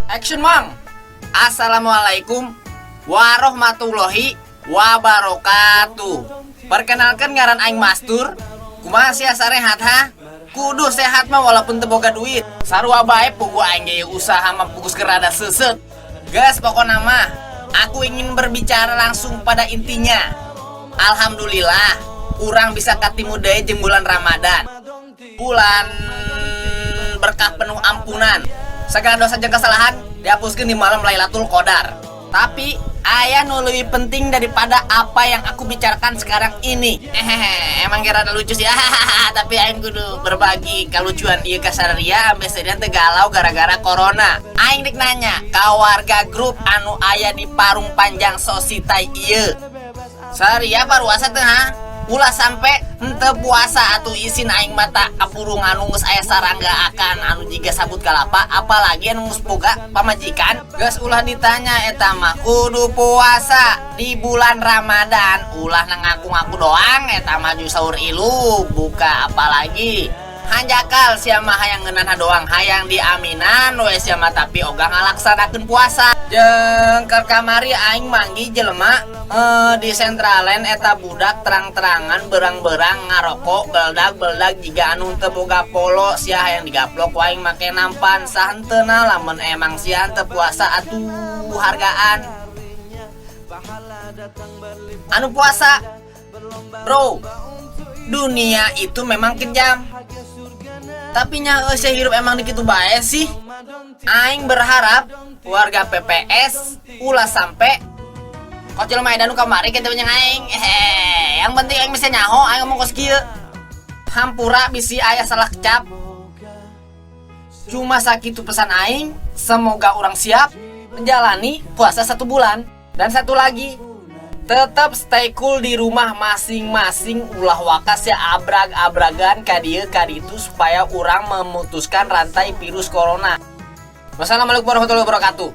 Action, Mang. Assalamualaikum warahmatullahi wabarakatuh. Perkenalkan, ngaran aing Mastur. Kumaha sia, sarehat ha? Kudu sehat mah walaupun teu boga duit. Sarua bae, puguh aing ge usaha mah pugus rada seuseut. Gas, pokokna mah aku ingin berbicara langsung pada intinya. Alhamdulillah, urang bisa katimu deui jeung bulan Ramadan. Bulan berkah penuh ampunan. Segala dosa jeung kesalahan dihapuskan di malam Lailatul Qadar. Tapi aya nu lebih penting daripada apa yang aku bicarakan sekarang ini. Hehehe, emang kira rada lucu sih. Tapi aing kudu berbagi kelucuan ieu ka sarerea ameh seurian teu galau gara-gara corona. Aing dek nanya ka warga grup anu aya di Parung Panjang Sositai ieu. Saria puasa teu ha? Ulah sampai henteu puasa atuh, isin aing mata kapurung anu geus aya sarangga akan anu jiga sabut kalapa, apalagi anu geus boga pamajikan. Geus, ulah ditanya, eta mah kudu puasa di bulan Ramadan. Ulah ngaku-ngaku doang, eta mah sahur ilu buka, apalagi hanjakal sia mah hayang ngeunah doang, hayang diaminan we sia mah, tapi ogah ngalaksanakeun puasa. Jeung keur kamari aing manggih jelema di Sentraland, eta budak terang-terangan berang-berang ngarokok beldag-beldag jiga anu teu boga polo. Sia hayang digaplok ku aing make nampan sahenteuna. Lamun emang sia teu puasa atuh hargaan anu puasa. Bro, dunia itu memang kejam, tapi nya eueuh, hirup emang dikitu bae sih. Aing berharap warga PPS ulah sampai kocil mah nu kamari kitu jeung aing. Hehe, yang penting aing bisa nyaho aing ngomong kos kieu. Hampura bisi aya salah kecap. Cuma sakitu pesan aing, semoga urang siap menjalani puasa satu bulan. Dan satu lagi, tetap stay cool di rumah masing-masing, ulah waka sia abrag-abragan ka dieu ka ditu supaya urang memutuskan rantai virus corona. Wassalamualaikum warahmatullahi wabarakatuh.